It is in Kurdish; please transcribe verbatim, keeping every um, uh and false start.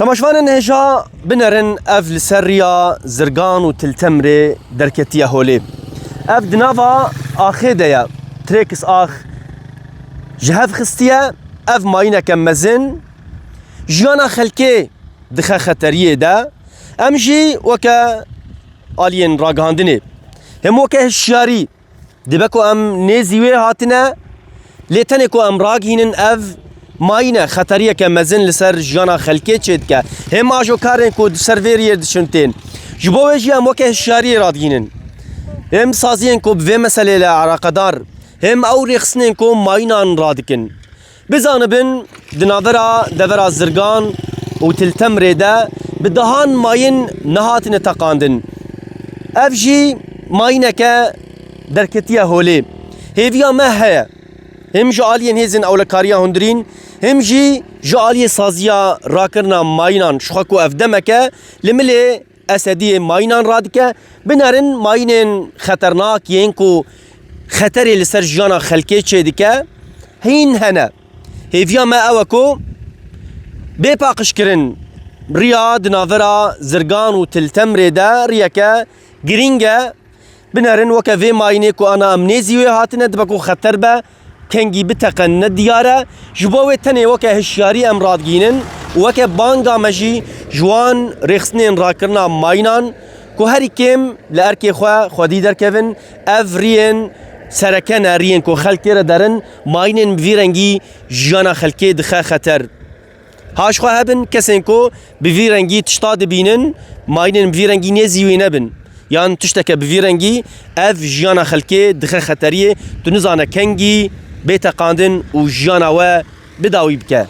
Temaşvanên hêja, binerin, ev li ser riya Zirgan û Tiltemrê derketiye holê. Ev di nava axê de ye. Trêkis ax ji hev xistiye. Ev mayîneke mezin jiyana xelkê dixe xeteriyê de. Em jî weke aliyên ragihandinê, him weke hişyarî, dibe ku em nêzî wê hatine, lê tenê ku em ragihînin, ev mayîne xeteriyeke mezin li ser jiyana xelkê çêdike. Him ajokarên ku di ser vê riyê diçin tên. Ji bo wê jî em weke hişyariyê radigihînin. Him saziyên ku bi vê meselê le eleqedar, him ew rêxistinên ku mayînan radikin. Bizanibin, di navbera devera Zirgan û Tiltemrê de bi dehan mayîn nehatine teqandin. Ev jî mayîneke derketiye holê. Hêviya me heye, him ji aliyên hêzên ewlekariya hundirîn, him jî ji aliyê saziya rakirina mayînan, ji xwe ku ev demeke li milê Esediyê mayînan radike, binerin, mayînên xeternak yên ku xeterê li ser jiyana xelkê çêdike, hîn hene. Hêviya me ew e ku bê paqijkirin, riya di navbera Zirgan û Tiltemrê de riyeke girîng e. Binerin, weke vê mayînê ku ana em nêzî wê hatine, dibe ku xeter be, kengî biteqe, ne diyar e. Ji bo wê tenê weke hişyarî em radigihînin û weke banga me jî ji wan rêxistinên rakirina mayînan ku herî kêm li erkê xwe xwedî derkevin, ev riyên sereke ne, riyên ku xelk tê re derin, mayînên bi vî rengî jiyana xelkê dixe xeter. Ha ji xwe hebin kesên ku bi vî rengî tişta dibînin, mayînên bi vî rengî nêzî wî nebin, yan tişteke bi vî rengî, ev jiyana xelkê dixe xeteriyê, tu nizane kengî bê teqandin û jiyana we bi dawî bike.